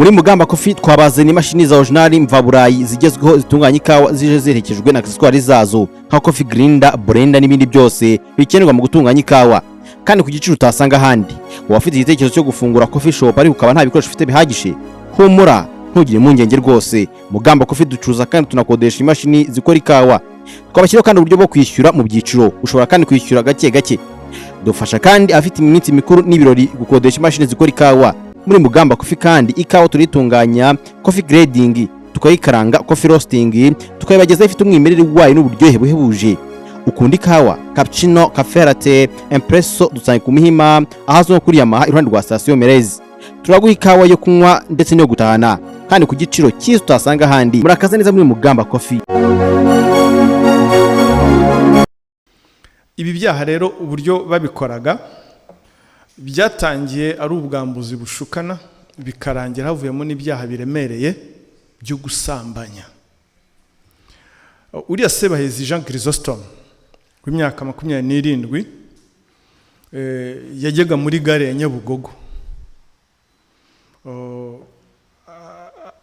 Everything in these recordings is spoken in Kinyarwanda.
Muri Mugamba Coffee twabazaniye imashini za original mvaburayi zigezweho zitunganya ikawa, zije ziherekejwe na accessoires zazo nka coffee grinder, blender n'ibindi byose bikenerwa mu gutunganya ikawa, kandi ku giciro utasanga ahandi. Waba ufite igitekerezo cyo gufungura coffee shop ariko ukaba nta bikoresho ufite bihagije? Humura, ntugire impungenge rwose. Mugamba Coffee ducuruza kandi tunakodesha imashini zikora ikawa. Twabashyiriho kandi uburyo bwo kwishyura mu byiciro, ushobora kandi kwishyura gake gake. Dufasha kandi abafite iminsi mikuru n'ibirori gukodesha imashini zikora ikawa. Muri Mugamba Coffee kandi ikawa turayitunganya, coffee grading, tukayikaranga, coffee roasting, tukayibagezaho ifite umwimerere wayo n'uburyohe buhebuje. Ukunda ikawa, cappuccino, cafe latte, espresso? Dusanga ku Muhima, ahazwi nko kuri Yamaha, iruhande rwa sitasiyo Merezi. Turaguha ikawa yo kunywa ndetse n'iyo gutahana, kandi ku giciro cyiza utasanga ahandi. Murakaza neza muri Mugamba Coffee. Ibi byaha rero, uburyo babikoraga, byatangiye ari ubwambuzi bushukana, bikarangira havuyemo n'ibyaha biremereye byo gusambanya. Uriya Sebahizi Jean Chrysostome w'imyaka 27 yajyaga muri gare ya Nyabugogo,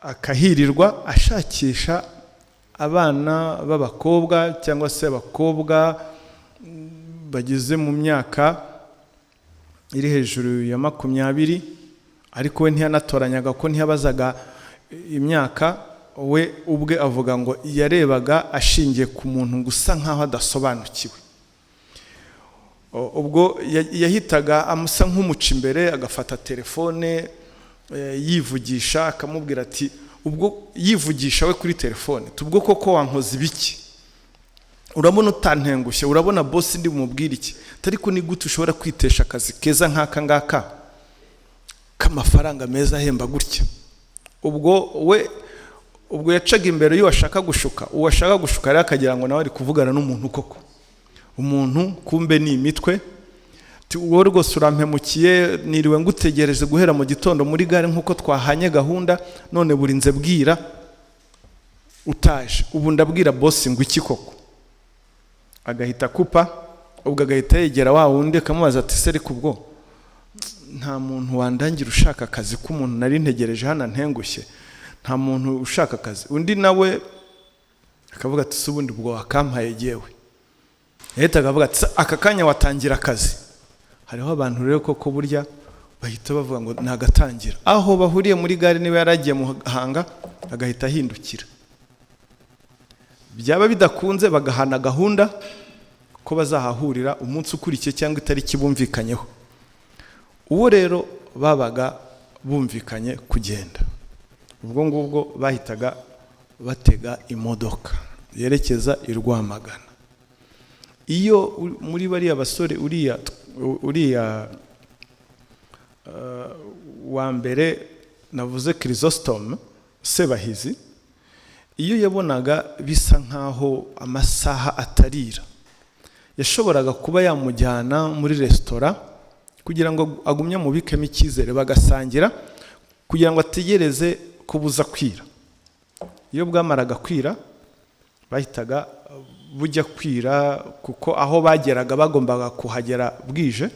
akahirirwa ashakisha abana b'abakobwa cyangwa se abakobwa bageze mu myaka iri hejuru ya 20. Ariko we ntiyanatoranyaga, ko ntiyabazaga imyaka. We ubwe avuga ngo yarebaga ashingiye ku muntu ngo usa nkaho adasobanukiwe. Ubwo yahitaga amusa nk'umuca imbere, agafata telefone, yivugisha, akamubwira ati, ubwo yivugisha we kuri telefone, tubwo koko wankoze ibiki? Urabona utantengushye? Urabona boss ndi bumubwire iki? Ariko ni gute ushobora kwitesha akazi keza nk'aka ngaka k'amafaranga meza ahemba gutya? Ubwo we ubwo yacaga imbere y'uwo ashaka gushuka. Uwo ashaka gushuka rero akagira ngo nawe ari kuvugana n'umuntu koko, umuntu kumbe ni imitwe. Wowe rwose urampemukiye, niriwe ngutegereje guhera mu gitondo muri gare nk'uko twahanye gahunda, none burinze bwira utaje. Ubu ndabwira boss ngo iki koko? Agahita akupa. Ubwo agahita yegera wa wundi, akamubaza ati: "Se ariko ubwo nta muntu wandangira ushaka akazi, k'umuntu nari ntegereje hano ntengushye? Nta muntu ushaka akazi?" Undi nawe akavuga ati: "Se ubundi ubwo wakampaye jyewe?" Yahita akavuga ati: "Aka kanya watangira akazi?" Hariho abantu rero koko burya bahita bavuga ngo nagatangira aho bahuriye muri gare. Niba yaragiye Muhanga, agahita ahindukira. Byaba bidakunze, bagahana gahunda ko bazahahurira umunsi ukurikiye cyangwa itariki bumvikanyeho. Uwo rero babaga bumvikanye kugenda, ubwo ngubwo bahitaga batega imodoka yerekeza i Rwamagana. Iyo muri bariya basore, uriya wa mbere navuze, Chrysostome Sebahizi, iyo yabonaga bisa nkaho amasaha atarira, yashoboraga kuba yamujyana muri resitora kugira ngo agumye amubikemo icyizere, bagasangira kugira ngo ategereze ko buza kwira. Iyo bwamaraga kwira, bahitaga bujya kwira, kuko aho bageraga bagombaga kuhagera bwije,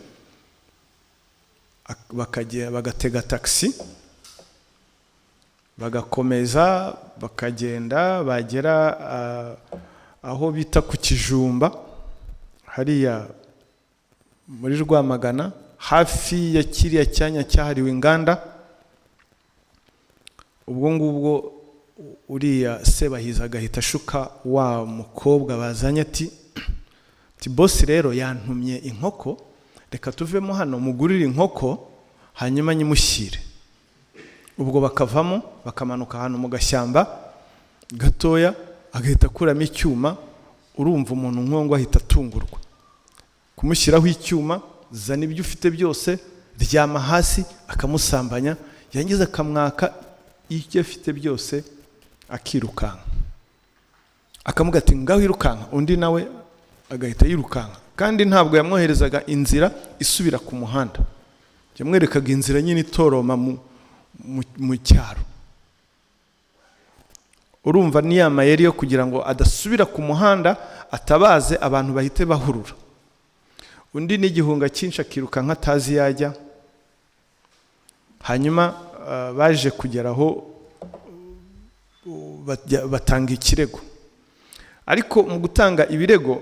bakagera bagatega taxi, bagakomeza bakagenda, bagera aho bita ku Kijumba hariya muri Rwamagana, hafi ya kiriya cyanya cyahariwe inganda. Ubwo ngubwo uriya Sebahizi agahita ashuka wa mukobwa bazanye ati: "Boss rero yantumye inkoko, reka tuvemo hano mugurire inkoko hanyuma nyimushyire." Ubwo bakavamo, bakamanuka ahantu mu gashyamba gatoya, agahita akuramo icyuma. Urumva umuntu nk'uwo ngo ahita atungurwa kumushyiraho icyuma: "Zana ibyo ufite byose, ryama hasi." Akamusambanya, yangiza akamwaka ibyo afite byose, akirukanka. Akamuga ati: "Ngaho irukanka." Undi nawe agahita yirukanka. Kandi ntabwo yamwoherezaga inzira isubira ku muhanda, yamwerekaga inzira nyine itoroma mu cyaro. Urumva ni ya mayeri yo kugira ngo adasubira ku muhanda, atabaze abantu bahite bahurura. Undi n'igihunga cyinshi akirukanka atazi yajya. Hanyuma Baje kugeraho batanga ikirego, ariko mu gutanga ibirego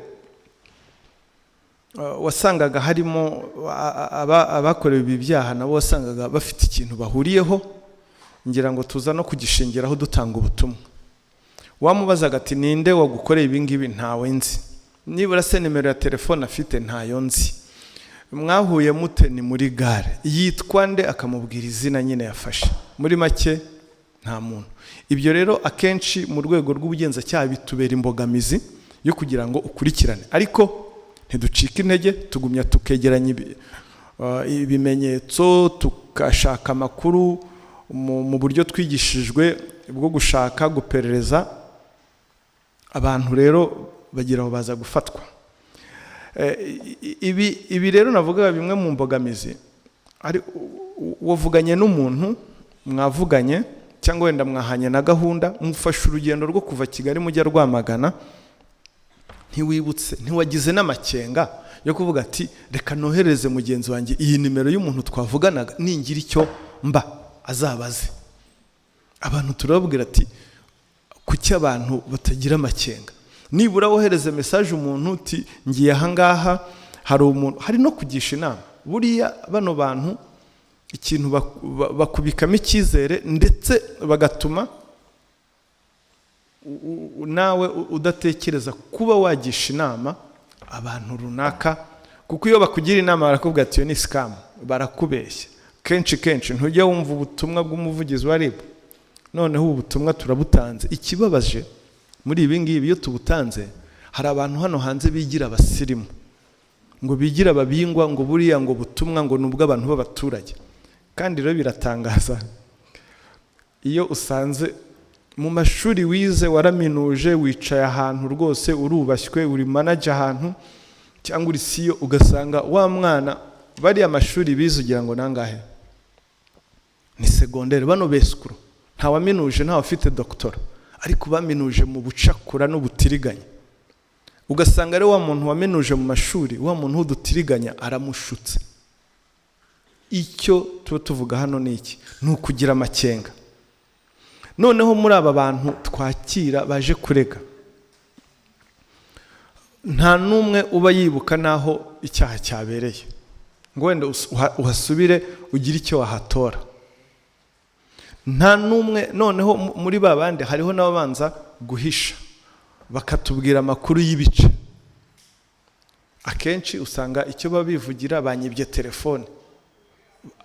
wasangaga harimo abakorewe ibi byaha, nabo wasangaga bafite ikintu bahuriyeho. Ngira ngo tuza no kugishingiraho dutanga ubutumwa. Wamubazaga ati: "Ninde wagukoreye ibi ngibi?" "Ntawe nzi." "Nibura se nimero ya telefone afite?" "Ntayo nzi." "Mwahuye mute?" "Ni muri gare." "Yitwa nde?" Akamubwira izina nyine yafashe. Muri make, nta muntu. Ibyo rero akenshi mu rwego rw'ubugenzacyaha bitubera imbogamizi yo kugira ngo ukurikirane, ariko ntiducike intege, tugumya tukegeranya ibimenyetso, tugashaka amakuru mu buryo twigishijwe bwo gushaka guperereza. Abantu rero bagira aho baza gufatwa. Ibi rero navuga bimwe mu mbogamizi ari wavuganye n'umuntu, mwavuganye cyangwa wenda mwahanye na gahunda, mufashe urugendo rwo kuva Kigali mujya Rwamagana, ntiwibutse, ntiwagize n'amakenga yo kuvuga ati: "Reka nohereze mugenzi wanjye iyi nimero y'umuntu twavuganaga, ningira icyo mba azabaze." Abantu turababwira ati: "Kuki abantu batagira amakenga? Nibura wohereze message umuntu uti: 'Ngiye ahangaha, hari umuntu.'" Hari no kugisha inama. Buriya bano bantu ikintu bakubikamo icyizere, ndetse bagatuma nawe udatekereza kuba wagisha inama abantu runaka, kuko iyo bakugira inama barakubwira ati: "Iyo ni scam, barakubeshya." Kenshi kenshi ntujya wumva ubutumwa bw'umuvugizi wa RIB? Noneho ubu butumwa turabutanze. Ikibabaje muri ibi ngibi, iyo tubutanze, hari abantu hano hanze bigira abasirimu, ngo bigira ababingwa, ngo buriya ngo butumwa ngo ni ubw'abantu b'abaturage. Kandi rero biratangaza iyo usanze mu mashuri wize, waraminuje, wicaye ahantu rwose urubashywe, uri manager ahantu cyangwa uri CEO, ugasanga wa mwana bariya mashuri bize ugira ngo nangahe? Ni segonderi. Bano besikuru ntawaminuje, ntawe ufite doctorat, ariko baminuje mu bucakura n'ubutiriganya. Ugasanga ari wa muntu waminuje mu mashuri, wa muntu w'udutiriganya aramushutse. Icyo tuba tuvuga hano ni iki? Ni ukugira amakenga. Noneho muri aba bantu twakira baje kurega, nta n'umwe uba yibuka n'aho icyaha cyabereye, ngo wenda uhasubire ugire icyo wahatora. Nta n'umwe. Noneho muri ba bandi hariho n'ababanza guhisha, bakatubwira amakuru y'ibice. Akenshi usanga icyo baba bivugira: "Banyibye telefone."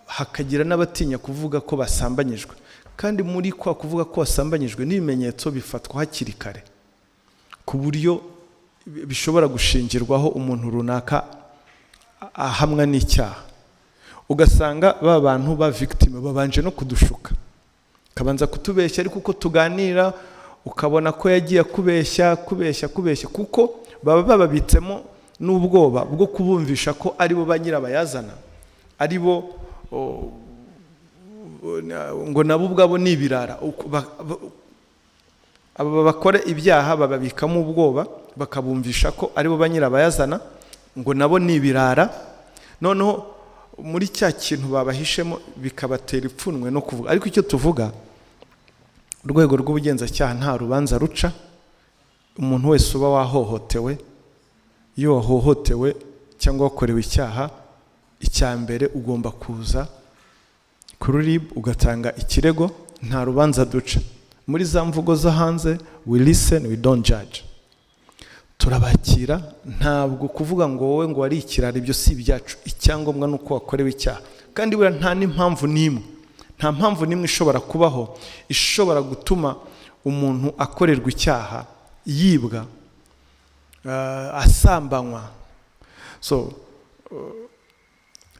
Hakagira n'abatinya kuvuga ko basambanyijwe, kandi muri kwa kuvuga ko wasambanyijwe n'ibimenyetso bifatwa hakiri kare, ku buryo bishobora gushingirwaho umuntu runaka ahamwa n'icyaha. Ugasanga ba bantu ba victime babanje no kudushuka, kabanza kutubeshya, ariko uko tuganira ukabona ko yagiye kubeshya, kubeshya, kubeshya, kuko baba bababitsemo n'ubwoba bwo kubumvisha ko aribo ba nyirabayazana, aribo ngo nabo ubwabo ni ibirara. Aba bakora ibyaha bababikamo ubwoba, bakabumvisha ko aribo ba nyirabayazana, ngo nabo ni ibirara. Noneho muri cya kintu babahishemo bikabatera ipfunwe no kuvuga. Ariko icyo tuvuga, urwego rw'ubugenzacyaha nta rubanza ruca. Umuntu wese uba wahohotewe, iyo wahohotewe cyangwa wakorewe icyaha, icya mbere ugomba kuza kuri RIB ugatanga ikirego. Nta rubanza duca. Muri za mvugo zo hanze, we listen, we don't judge. Turabakira. Ntabwo kuvuga ngo wowe ngo wari ikirara, ibyo si ibyacu. Icyangombwa ni uko wakorewe icyaha. Kandi buriya nta n'impamvu n'imwe, nta mpamvu n'imwe ishobora kubaho ishobora gutuma umuntu akorerwa icyaha, yibwa, asambanywa. So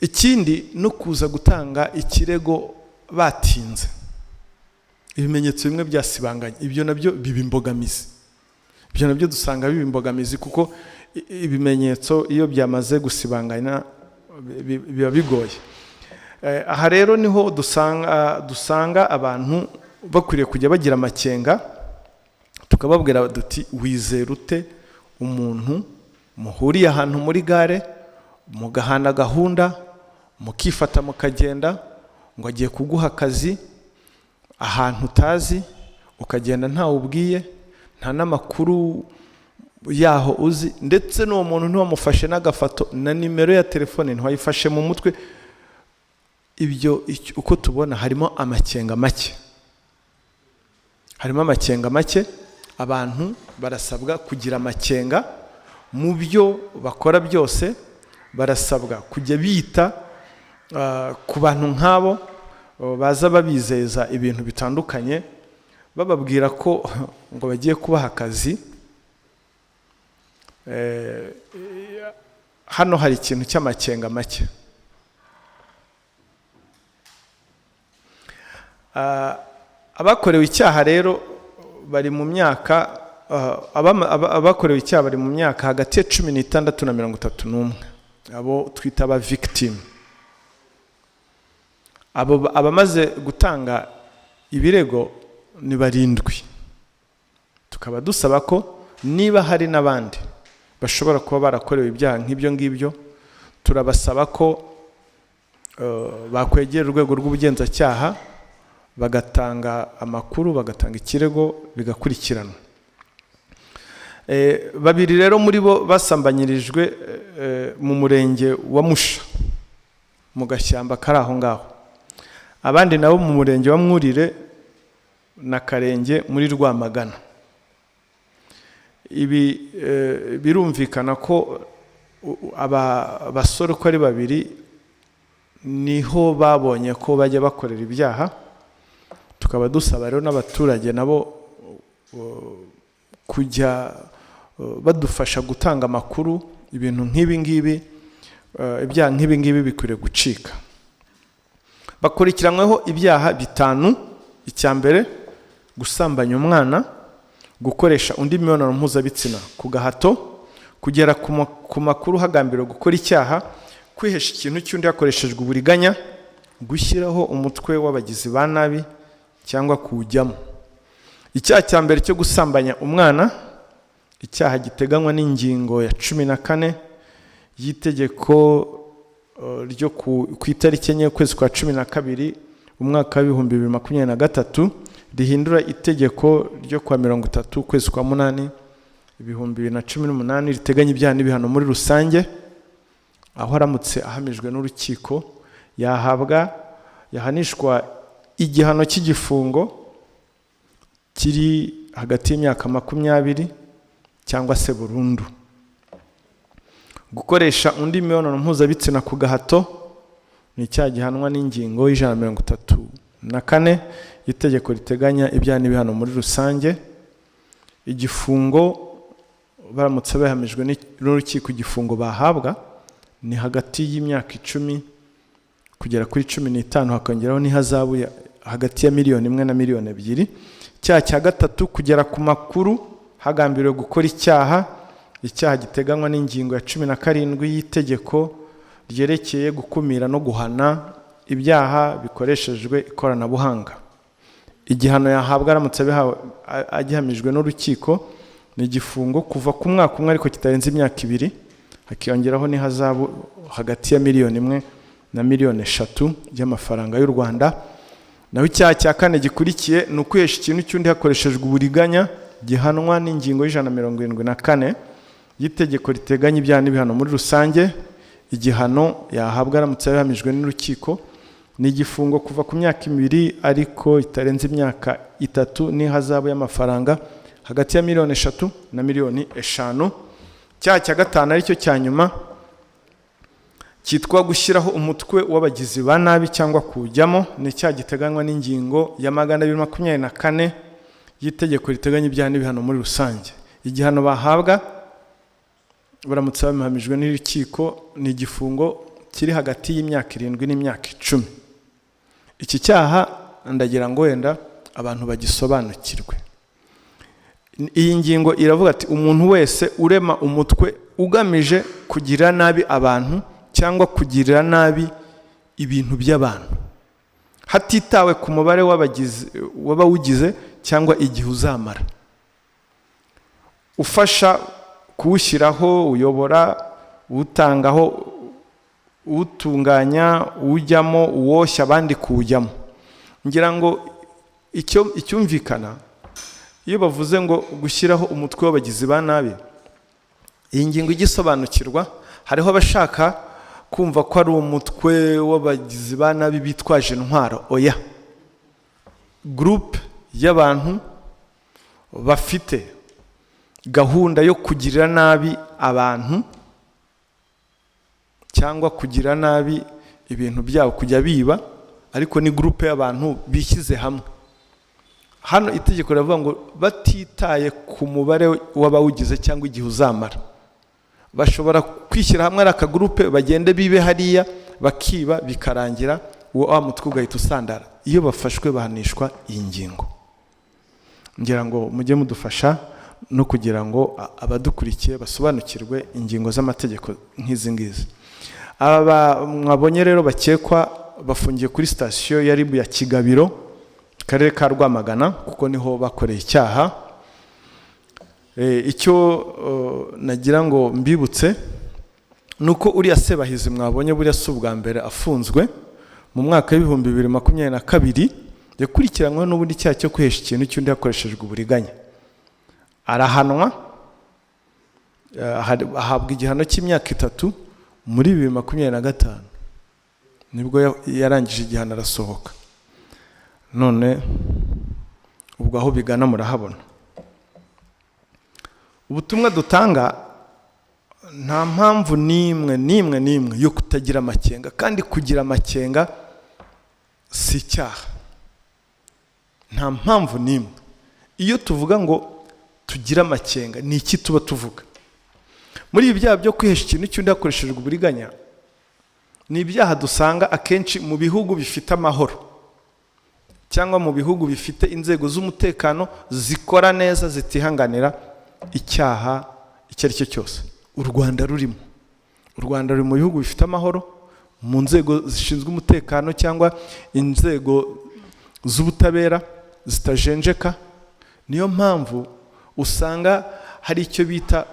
ikindi no kuza gutanga ikirego batinze, ibimenyetso bimwe byasibanganye, ibyo nabyo biba imbogamizi. Ibyo nabyo dusanga biba imbogamizi, kuko ibimenyetso iyo byamaze gusibangana biba bigoye. Aha rero niho dusanga abantu bakwiriye kujya bagira amakenga, tukababwira duti: "Wizera ute umuntu muhuriye ahantu muri gare, mugahana gahunda, mukifata mukagenda, ngo agiye kuguha akazi?" Ahantu utazi ukagenda ntawe ubwiye, nta n'amakuru yaho uzi, ndetse n'uwo muntu ntiwamufashe n'agafoto, na nimero ya telefone ntiwayifashe mu mutwe. Ibyo uko tubona harimo amakenga make, harimo amakenga make. Abantu barasabwa kugira amakenga mu byo bakora byose, barasabwa kujya bita ku bantu nk'abo baza babizeza ibintu bitandukanye, bababwira ko ngo bagiye kubaha akazi. Hano hari ikintu cy'amakenga make. Abakorewe icyaha rero bari mu myaka, abakorewe icyaha bari mu myaka hagati ya 16 na 31, abo twita aba victim. Abo abamaze gutanga ibirego ni 7. Tukaba dusaba ko niba hari n'abandi bashobora kuba barakorewe ibyaha nk'ibyo ngibyo, turabasaba ko bakwegera urwego rw'ubugenzacyaha bagatanga amakuru, bagatanga ikirego, bigakurikiranwa. 2 rero muri bo basambanyirijwe mu murenge wa Musha mu gashyamba kari aho ngaho, abandi nabo mu murenge wa Mwurire na Karenge muri Rwamagana. Ibi birumvikana ko aba basore uko ari 2 niho babonye ko bajya bakorera ibyaha. Tukaba dusaba rero n'abaturage nabo kujya badufasha gutanga amakuru. Ibintu nk'ibi ngibi, ibyaha nk'ibi ngibi bikwiriye gucika. Bakurikiranyweho ibyaha 5. Icya mbere, gusambanya umwana, gukoresha undi mibonano mpuzabitsina ku gahato, kugera ku makuru hagambiriwe gukora icyaha, kwihesha ikintu cy'undi hakoreshejwe uburiganya, gushyiraho umutwe w'abagizi ba nabi cyangwa kuwujyamo. Icyaha cya mbere cyo gusambanya umwana, icyaha giteganywa n'ingingo ya 14 y'itegeko ryo ku itariki 4 ukwezi kwa 12 umwaka w'ibihumbi bibiri makumyabiri na gatatu, rihindura itegeko ryo kuwa 30 ukwezi kwa 8 2018 riteganya ibyaha n'ibihano muri rusange, aho aramutse ahamijwe n'urukiko yahanishwa igihano cy'igifungo kiri hagati y'imyaka 20 cyangwa se burundu. Gukoresha undi mibonano mpuzabitsina ku gahato ni icyaha gihanwa n'ingingo y'ijana na 34 y'itegeko riteganya ibyaha n'ibihano muri rusange. Igifungo baramutse bahamijwe n'urukiko, igifungo bahabwa ni hagati y'imyaka 10 kugera kuri 15, hakongeraho n'ihazabu hagati ya miliyoni 1 na miliyoni 2. Icyaha cya gatatu, kugera ku makuru hagambiriwe gukora icyaha, icyaha giteganywa n'ingingo ya 17 y'itegeko ryerekeye gukumira no guhana ibyaha bikoreshejwe ikoranabuhanga. Igihano yahabwa aramutse agihamijwe n'urukiko ni igifungo kuva ku mwaka umwe ariko kitarenze imyaka 2, hakiyongeraho n'ihazabu hagati ya miliyoni 1 na miliyoni 3 by'amafaranga y'u Rwanda. Naho icyaha cya kane gikurikiye ni ukwihesha ikintu cy'undi hakoreshejwe uburiganya, gihanwa n'ingingo y'ijana na 74 y'itegeko riteganya ibyaha n'ibihano muri rusange. Igihano yahabwa aramutse abihamijwe n'urukiko ni igifungo kuva ku myaka 2 ariko itarenze imyaka 3 n'ihazabu y'amafaranga hagati ya miliyoni 3 na miliyoni 5. Icyaha cya gatanu aricyo cya nyuma cyitwa gushyiraho umutwe w'abagizi ba nabi cyangwa kuwujyamo, ni icyaha giteganywa n'ingingo ya 224 y'itegeko riteganya ibyaha n'ibihano muri rusange. Igihano bahabwa baramutse babihamijwe n'urukiko ni igifungo kiri hagati y'imyaka 7 n'imyaka 10. Iki cyaha ndagira ngo wenda abantu bagisobanukirwe. Iyi ngingo iravuga ati umuntu wese urema umutwe ugamije kugirira nabi abantu cyangwa kugirira nabi ibintu by'abantu, hatitawe ku mubare w'abawugize cyangwa igihe uzamara, ufasha kuwushyiraho, uyobora, utangaho, utunganya, ujyamo, uwoshya abandi kuwujyamo. Ngira ngo Icyumvikana iyo bavuze ngo gushyiraho umutwe w'abagizi ba nabi, iyi ngingo igisobanukirwa, hariho abashaka kumva ko ari umutwe w'abagizi ba nabi bitwaje intwaro. Oya, groupe y'abantu bafite gahunda yo kugirira nabi abantu cyangwa kugira nabi ibintu byabo, kujya biba, ariko ni groupe y'abantu bishyize hamwe. Hano itegeko riravuga ngo batitaye ku mubare w'abawugize cyangwa igihe uzamara, bashobora kwishyira hamwe ari akagurupe, bagende bibe hariya, bakiba, bikarangira uwo wa mutwe ugahita usandara. Iyo bafashwe bahanishwa iyi ngingo. Ngira ngo mujye mudufasha no kugira ngo abadukurikiye basobanukirwe ingingo z'amategeko nk'izi ngizi. Aba mwabonye rero bakekwa bafungiye kuri sitasiyo ya RIB ya Kigabiro, Karere ka Rwamagana, kuko niho bakoreye icyaha. Icyo nagira ngo mbibutse ni uko uriya Sebahizi mwabonye, buriya si ubwa mbere afunzwe. Mu mwaka wa 2022 yakurikiranyweho n'ubundi cyaha cyo kwihesha ikintu cy'undi hakoreshejwe uburiganya, arahanwa, ahabwa igihano cy'imyaka 3. Muri 2025 nibwo yarangije igihano, arasohoka. None ubwo aho bigana murahabona. Ubutumwa dutanga: nta mpamvu n'imwe, n'imwe, n'imwe yo kutagira amakenga, kandi kugira amakenga si icyaha. Nta mpamvu n'imwe. Iyo tuvuga ngo tugire amakenga, ni iki tuba tuvuga? Muri ibi byaha byo kwihesha ikintu cy'undi hakoreshejwe uburiganya, ni ibyaha dusanga akenshi mu bihugu bifite amahoro cyangwa mu bihugu bifite inzego z'umutekano zikora neza, zitihanganira icyaha icyo ari cyo cyose. U Rwanda rurimo. U Rwanda ruri mu bihugu bifite amahoro mu nzego zishinzwe umutekano cyangwa inzego z'ubutabera zitajenjeka. Niyo mpamvu usanga hari icyo bita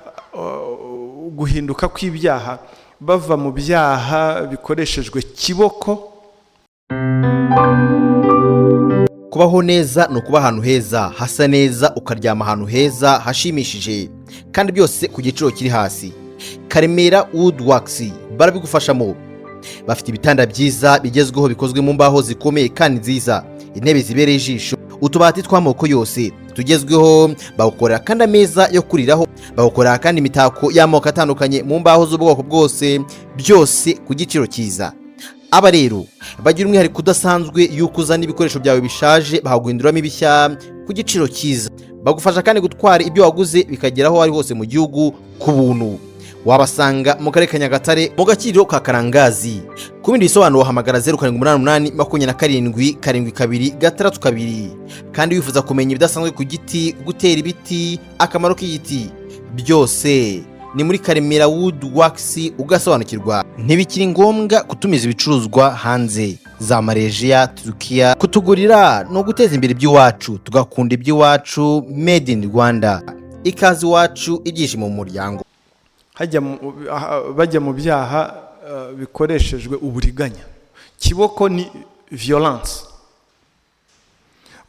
guhinduka kw'ibyaha, bava mu byaha bikoreshejwe kiboko. Kubaho neza ni ukuba ahantu heza, hasa neza, ukaryama ahantu heza hashimishije, kandi byose ku giciro kiri hasi. Karemera Woodworks barabigufashamo. Bafite ibitanda byiza bigezweho bikozwe mu mbaho zikomeye kandi nziza, intebe zibereye ijisho, utubati tw'amoko yose tugezweho. Bawukorera kandi ameza yo kuriraho, bawukorera kandi imitako y'amoko atandukanye mu mbaho z'ubwoko bwose, byose ku giciro cyiza. Aba rero bagira umwihariko udasanzwe y'uko uzana ibikoresho byawe bishaje, bahaguhinduramo ibishya ku giciro cyiza. Bagufasha kandi gutwara ibyo waguze bikagera aho ari hose mu gihugu ku buntu. Wabasanga mu Karere ka Nyagatare, mu Gakiriro ka Karangazi. Ku bindi bisobanuro wahamagara 0788 27 72 62. Kandi wifuza kumenya ibidasanzwe ku giti, gutera ibiti, akamaro k'igiti, byose ni muri Karemera Wood Works ugasobanukirwa. Ntibikiri ngombwa gutumiza ibicuruzwa hanze za Malaysia, Turukiya. Kutugurira no guteza imbere iby'iwacu, tugakunda iby'iwacu, made in Rwanda. Ikaze iwacu, ibyishimo mu muryango. Bajya mu byaha bikoreshejwe uburiganya. Kiboko ni violence.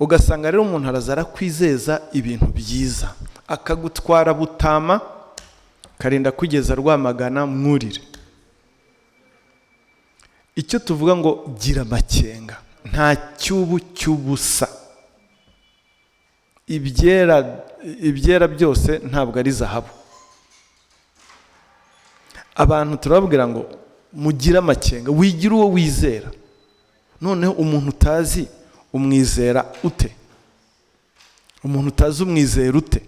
Ugasanga rero umuntu araza arakwizeza ibintu byiza, akagutwara butama, karinda kugeza Rwamagana mwurire. Icyo tuvuga ngo gira amakenga, nta cyubu cy'ubusa. Ibyera byose ntabwo ari zahabu. Abantu turababwira ngo mugire amakenga, wigire uwo wizera. Noneho umuntu utazi umwizera ute? Umuntu utazi umwizera ute?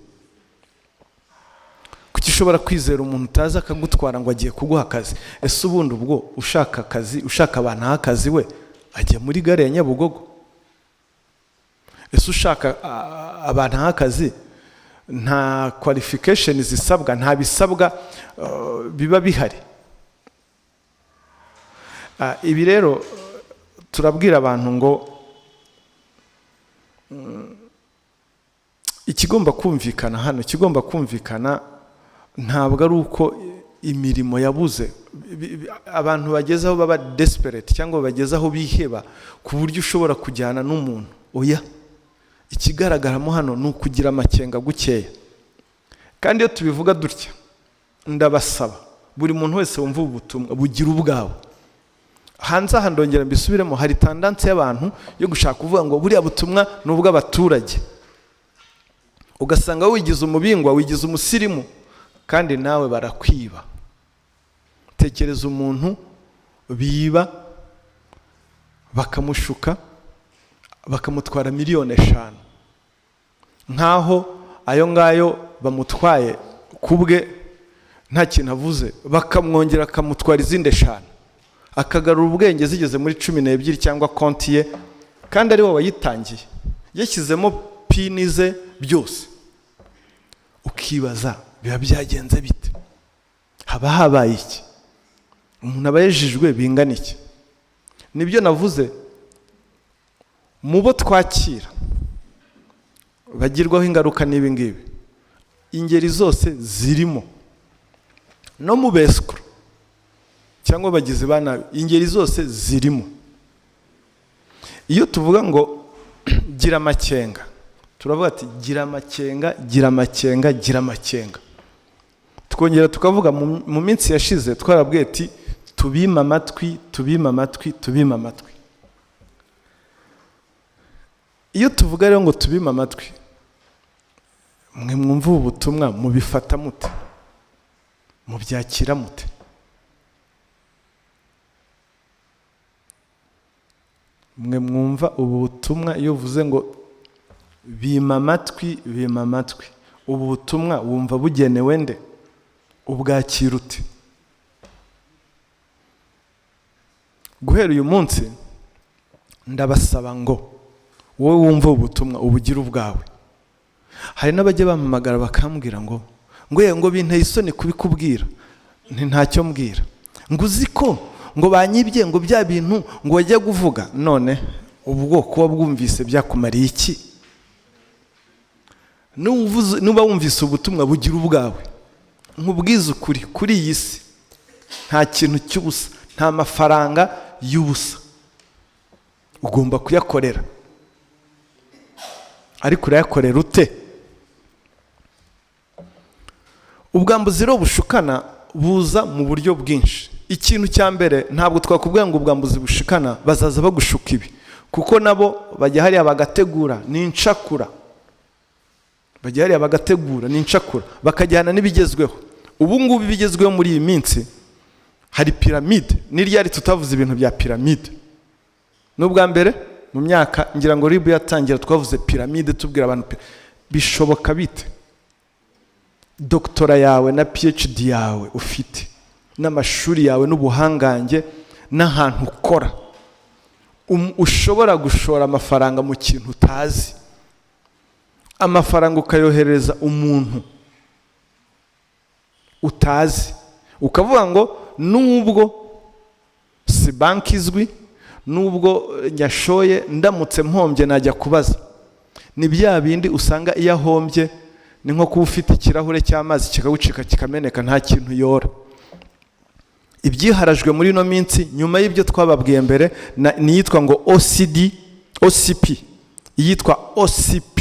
Kuki ushobora kwizera umuntu utazi akagutwara ngo agiye kuguha akazi? Ese ubundi ubwo ushaka akazi, ushaka abantu aha akazi, we ajya muri gare ya Nyabugogo? Ese ushaka abantu aha akazi, nta qualification zisabwa, nta bisabwa biba bihari? Ibi rero turabwira abantu ngo ikigomba kumvikana hano, ikigomba kumvikana ntabwo ari uko imirimo yabuze. Abantu bageze aho baba desperate cyangwa bageze aho biheba ku buryo ushobora kujyana n'umuntu. Oya. Ikigaragaramo hano ni ukugira amakenga gukeya. Kandi iyo tubivuga dutya, ndabasaba buri muntu wese wumva ubu butumwa bugira ubwawe. Hanze aha, ndongera mbisubiremo, hari tendance y'abantu yo gushaka kuvuga ngo buriya butumwa ni ubw'abaturage, ugasanga wigize umubingwa, wigize umusirimu, kandi nawe barakwiba. Tekereza umuntu biba, bakamushuka, bakamutwara 5 miliyoni, nk'aho ayo ngayo bamutwaye ku bwe nta kintu avuze, bakamwongera akamutwara izindi 5, akagarura ubwenge zigeze muri 12 cyangwa konti ye, kandi ari we wayitangiye, yashyizemo PIN ze byose. Ukibaza biba byagenze bite, haba habaye iki, umuntu aba yejejwe bingana iki? Nibyo navuze, mu bo twakira bagirwaho ingaruka n'ibi ngibi, ingeri zose zirimo, no mu besikoro cyangwa abagizi ba nabi, ingeri zose zirimo. Iyo tuvuga ngo gira amakenga, turavuga ati gira amakenga, gira amakenga, gira amakenga. Twongera tukavuga, mu minsi yashize twarabwiye ati tubime amatwi, tubime amatwi, tubime amatwi. Iyo tuvuga rero ngo tubime amatwi, mwe mwumva ubu butumwa mubifata mute, mubyakira mute? Mwe mwumva ubu butumwa, iyo uvuze ngo bima amatwi, bima amatwi, ubu butumwa wumva bugenewe nde? Ubwakira ute? Guhera uyu munsi ndabasaba ngo wowe wumva ubu butumwa ubugire ubwawe. Hari n'abajya bampamagara bakambwira ngo ngo binteye isoni kubikubwira, nti ntacyo mbwira, ngo uzi ko ngo banyibye, ngo bya bintu ngo wajya kuvuga. None ubwo kuba bwumvise byakumariye iki? Nuba wumvise ubutumwa bugira ubwawe. Nkubwize ukuri, kuri iyi si nta kintu cy'ubusa, nta mafaranga y'ubusa, ugomba kuyakorera. Ariko urayakorera ute? Ubwambuzi rero bushukana buza mu buryo bwinshi. Ikintu cya mbere, ntabwo twakubwira ngo ubwambuzi bushukana bazaza bagushuka ibi, kuko nabo bajya hariya bagategura, ni incakura. Bajya hariya bagategura, ni incakura, bakajyana n'ibigezweho. Ubu ngubu ibigezweho muri iyi minsi hari piramide. Ni ryari tutavuze ibintu bya piramide? N'ubwa mbere mu myaka ngira ngo RIB yatangira twavuze piramide, tubwira abantu bishoboka bite? Doktora yawe na PhD yawe ufite, n'amashuri yawe n'ubuhangange n'ahantu ukora, ushobora gushora amafaranga mu kintu utazi, amafaranga ukayohereza umuntu utazi, ukavuga ngo nubwo si banki izwi, nubwo nyashoye, ndamutse mpombye najya kubaza. Ni bya bindi usanga iyo ahombye ni nko kuba ufite ikirahure cy'amazi kikagucika kikameneka, nta kintu yora. Ibyiharajwe muri ino minsi nyuma y'ibyo twababwiye mbere ni iyitwa ngo OCD, OCP, iyitwa OCP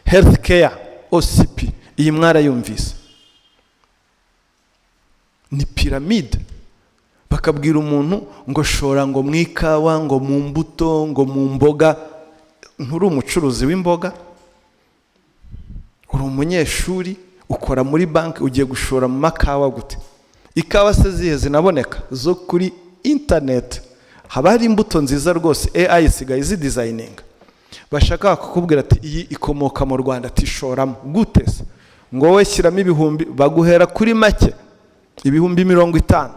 Healthcare OCP, iyi mwarayumvise, ni piramide. Bakabwira umuntu ngo shora ngo mu ikawa, ngo mu mbuto, ngo mu mboga. Nturi umucuruzi w'imboga, uri umunyeshuri, ukora muri banki, ugiye gushora mu makawa gute? Ikawa se zihe zinaboneka? Zo kuri interineti haba hari imbuto nziza rwose, AI isigaye izidesigninga. Bashaka kukubwira ati iyi ikomoka mu Rwanda, ati shoramo. Gute se? Ngo wowe shyiramo ibihumbi, baguhera kuri make, 50,000,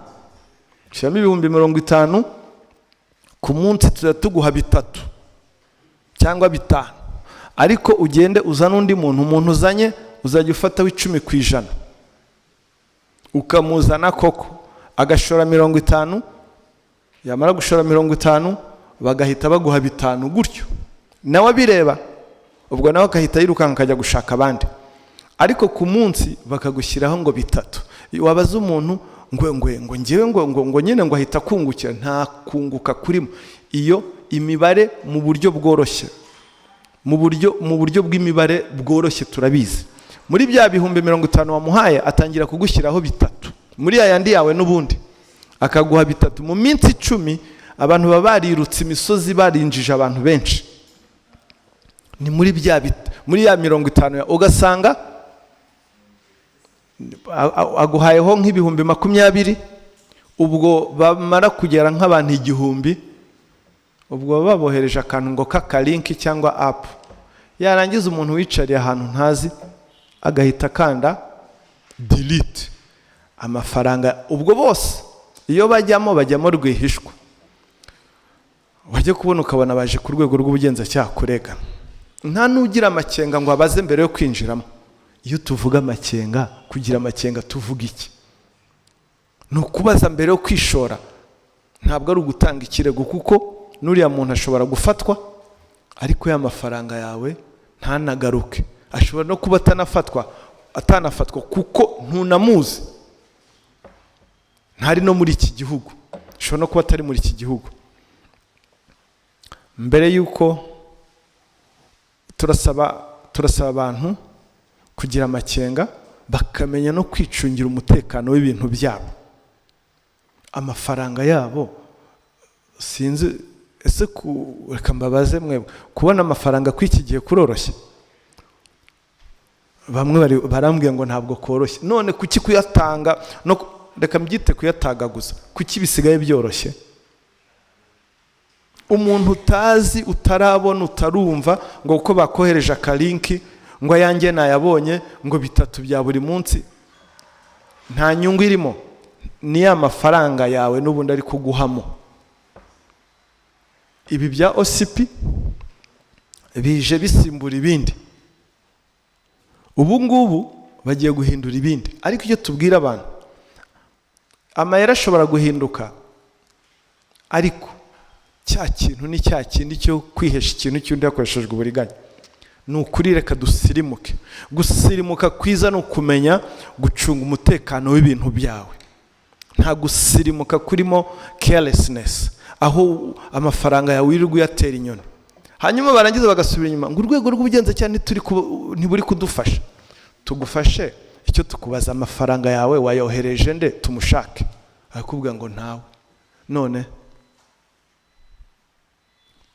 shyiramo 50,000 ku munsi tuzajya tuguha 3 cyangwa 5, ariko ugende uzane undi muntu, umuntu uzanye uzajya ufataho 10%. Ukamuzana koko agashora 50, yamara gushora 50 bagahita baguha 5 gutyo, nawe abireba, ubwo nawe agahita yirukanka akajya gushaka abandi, ariko ku munsi bakagushyiraho ngo 3. Wabaza umuntu ngo ngo ngo ngewe ngo ngo ngo nyine ngo ahita akungukira, nta kunguka kurimo. Iyo imibare mu buryo bworoshye, Mu buryo bw'imibare bworoshye turabizi, muri bya 50,000 wamuhaye atangira kugushyiraho bitatu muri ya yandi yawe, n'ubundi akaguha bitatu mu minsi 10. Abantu baba barirutse imisozi, barinjije abantu benshi. Ni muri bya muri ya 50, ugasanga aguhayeho nk'20,000. Ubwo bamara kugera nk'abantu 1000, ubwo baba babohereje akantu ngo k'akalink cyangwa app. Yarangiza umuntu wicariye ahantu ntazi agahita akanda delete, amafaranga. Ubwo bose iyo bajyamo, bajyamo rwihishwa. Wajya kubona ukabona baje ku rwego rw'ubugenzacyaha kurega. Nta n'ugira amakenga ngo abaze mbere yo kwinjiramo. Iyo tuvuga amakenga, kugira amakenga tuvuga iki? Ni ukubaza mbere yo kwishora, ntabwo ari ugutanga ikirego, kuko n'uriya muntu ashobora gufatwa ariko ya mafaranga yawe ntanagaruke. Ashobora no kuba atanafatwa kuko ntunamuzi, ntari no muri iki gihugu, ashobora no kuba atari muri iki gihugu. Mbere y'uko turasaba abantu kugira amakenga, bakamenya no kwicungira umutekano w'ibintu byabo, amafaranga yabo. Sinzi ese, reka mbabaze mwebwe, kubona amafaranga kuri iki gihe kuroroshye? Bamwe barambwiye ngo ntabwo koroshye. None kuki kuyatanga no reka mbyite kuyatagaguza, kuki bisigaye byoroshye? Umuntu utazi, utarabona, utarumva, ngo kuko bakohereje akalink, ngo ayanjye nayabonye, ngo bitatu bya buri munsi, nta nyungu irimo. Ni ya mafaranga yawe n'ubundi ari kuguhamo. Ibi bya OCP bije bisimbura ibindi. Ubu ngubu bagiye guhindura ibindi, ariko icyo tubwira abantu, amayeri ashobora guhinduka, ariko cya kintu ni cya kindi cyo kwihesha ikintu cy'undi hakoreshejwe uburiganya. Ni ukuri, reka dusirimuke. Gusirimuka kwiza ni ukumenya gucunga umutekano w'ibintu byawe. Nta gusirimuka kurimo carelessness, aho amafaranga yawe wirirwa uyatera inyoni, hanyuma barangiza bagasubira inyuma ngo urwego rw'ubugenzacyaha ntiburi kudufasha. Tugufashe icyo? Tukubaza amafaranga yawe, wayohereje nde? Tumushake. Arakubwira ngo ntawe. None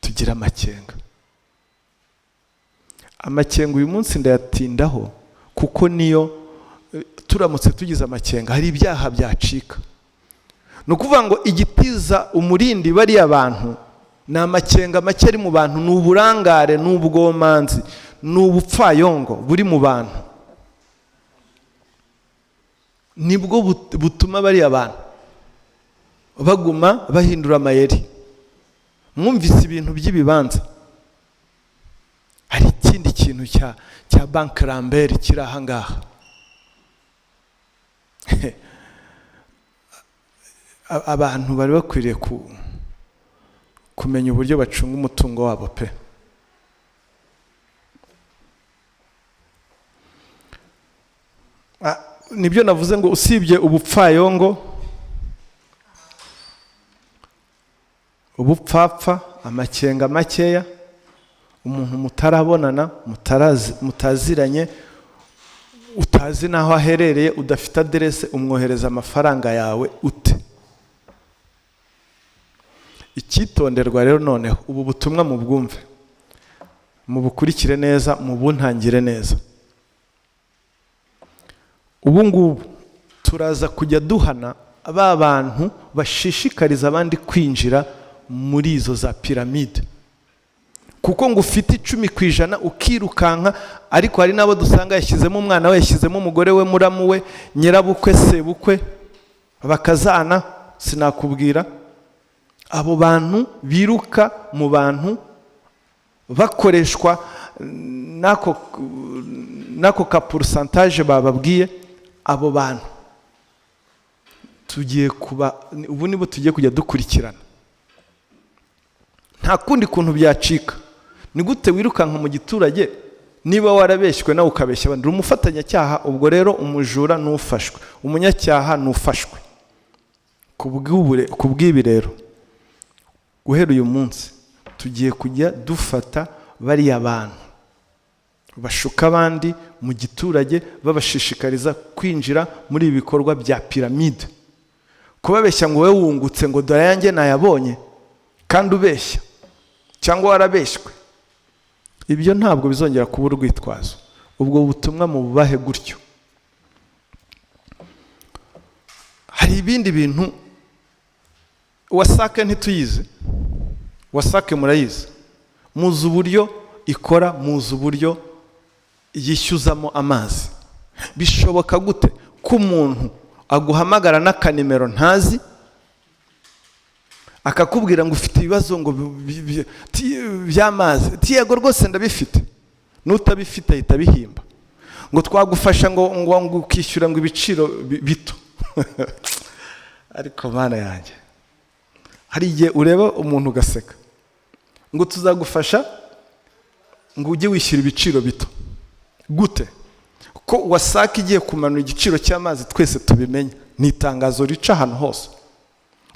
tugire amakenga. Amakenga uyu munsi ndayatindaho kuko niyo turamutse tugize amakenga hari ibyaha byacika. Ni ukuvuga ngo igitiza umurindi bariya bantu ni amakenga make ari mu bantu, ni uburangare, ni ubwomanzi, ni ubupfayongo buri mu bantu, nibwo butuma bariya bantu baguma bahindura amayeri. Mwumvise ibintu by'ibibanza, hari ikindi kintu cya banki Lambert kiri aha ngaha. Abantu bari bakwiriye kumenya uburyo bacunga umutungo wabo pe. Nibyo navuze ngo usibye ubupfayongo, ubupfapfa, amakenga makeya, umuntu mutarabonana, mutaziranye, utazi n'aho aherereye, udafite aderese, umwohereza amafaranga yawe ute? Icyitonderwa rero noneho, ubu butumwa mubwumve, mubukurikire neza, mubuntangire neza. Ubu ngubu turaza kujya duhana ba bantu bashishikariza abandi kwinjira muri izo za piramide, kuko ngo ufite 10% ukirukanka, ariko hari n'abo dusanga yashyizemo umwana we, yashyizemo umugore we, muramu we, nyirabukwe, sebukwe, bakazana. Sinakubwira abo bantu biruka mu bantu bakoreshwa n'ako ka pourcentage bababwiye. Abo bantu tugiye kuba, ubu nibo tugiye kujya dukurikirana. Nta kundi kuntu byacika. Ni gute wirukanka mu giturage niba warabeshywe nawe ukabeshya abandi? Uri umufatanyacyaha. Ubwo rero umujura n'ufashwe, umunyacyaha n'ufashwe. Ku bw'ibi rero, guhera uyu munsi tugiye kujya dufata Bariya bantu bashuka abandi mu giturage, babashishikariza kwinjira muri ibi bikorwa bya piramide, kubabeshya ngo wowe wungutse, ngo dore ayanjye nayabonye, kandi ubeshya cyangwa warabeshywe, ibyo ntabwo bizongera kuba urwitwazo. Ubwo butumwa mububahe gutyo. Hari ibindi bintu, WASAC ntituyizi? WASAC murayizi, muzi uburyo ikora, muzi uburyo yishyuzamo amazi. Bishoboka gute ko umuntu aguhamagara n'akanimero ntazi, akakubwira ngo ufite ibibazo ngo by'amazi? Yego rwose ndabifite. N'utabifite ahita abihimba, ngo twagufasha, ngo ukishyura ngo ibiciro bito. Ariko Mana yanjye, hari igihe ureba umuntu ugaseka, ngo tuzagufasha ngo ujye wishyura ibiciro bito. Gute ko WASAC igiye kumanura igiciro cy'amazi twese tubimenye? Ni itangazo rica ahantu hose.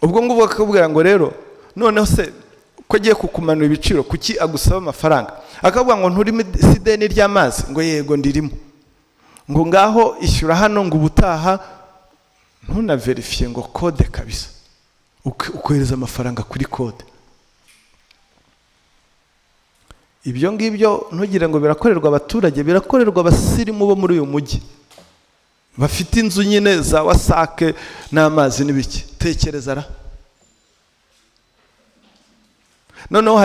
Ubwo ngubwo akakubwira ngo rero noneho se ko agiye kukumanura ibiciro, kuki agusaba amafaranga? Akavuga ngo nturimo ideni ry'amazi? Ngo yego ndirimo. Ngo ngaho ishyura hano, ngo ubutaha ntunaverifiye ngo code kabisa, ukohereza amafaranga kuri code. Ibyo ngibyo ntugire ngo birakorerwa abaturage, birakorerwa abasirimu bo muri uyu mujyi bafite inzu nyine za WASAC n'amazi n'ibiki. Tekereza ra. Noneho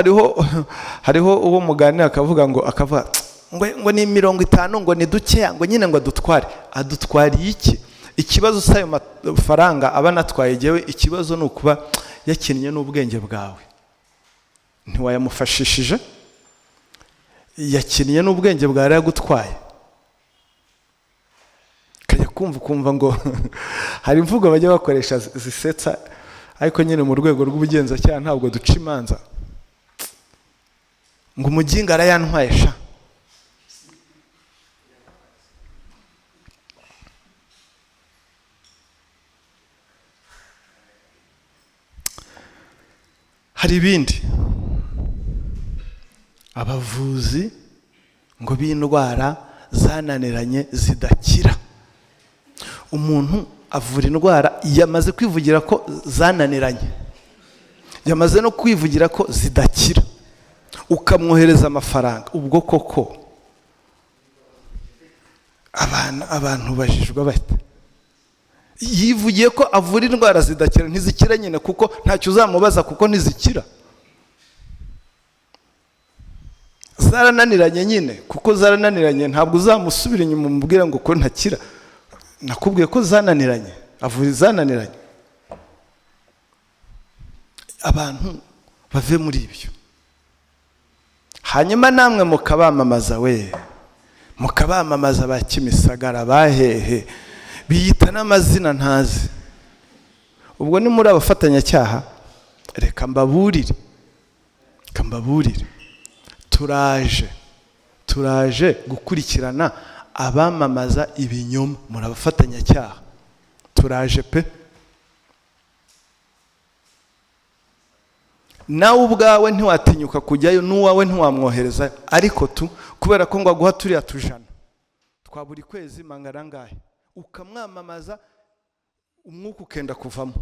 hariho uwo muganira akavuga ngo akavuga ngo ni 50, ngo ni dukeya, ngo nyine ngo adutware. Adutwariye iki? Ikibazo si ayo mafaranga aba anatwaye jyewe, ikibazo ni ukuba yakinnye n'ubwenge bwawe, ntiwayamufashishije, yakinnye n'ubwenge bwawe yagutwaye. Ukajya kumva ukumva ngo hari imvugo bajya bakoresha zisetsa, ariko nyine mu rwego rw'ubugenzacyaha ntabwo duca imanza, ngo umuginga arayantwaye sha. Hari ibindi, abavuzi ngo b'indwara zananiranye zidakira. Umuntu avura indwara yamaze kwivugira ko zananiranye, yamaze no kwivugira ko zidakira, ukamwohereza amafaranga. Ubwo koko abantu bajijwe bate? Yivugiye ko avura indwara zidakira, ntizikira nyine, kuko ntacyo uzamubaza, kuko ntizikira, zarananiranye nyine, kuko zarananiranye ntabwo uzamusubira inyuma umubwira ngo ko ntakira, nakubwiye ko zananiranye. Avura izananiranye. Abantu bave muri ibyo. Hanyuma namwe mukabamamaza, we mukabamamaza ba Kimisagara, bahehe, biyita n'amazina ntazi. Ubwo ni muri abafatanyacyaha. Reka mbaburire, reka mbaburire, turaje gukurikirana abamamaza ibinyoma. Muri abafatanyacyaha, turaje pe. Nawe ubwawe ntiwatinyuka kujyayo, n'uwawe ntiwamwohereza, ariko tu kubera ko ngo aguha turiya tujana twa buri kwezi mangana angahe, ukamwamamaza umwuka ukenda kuvamo.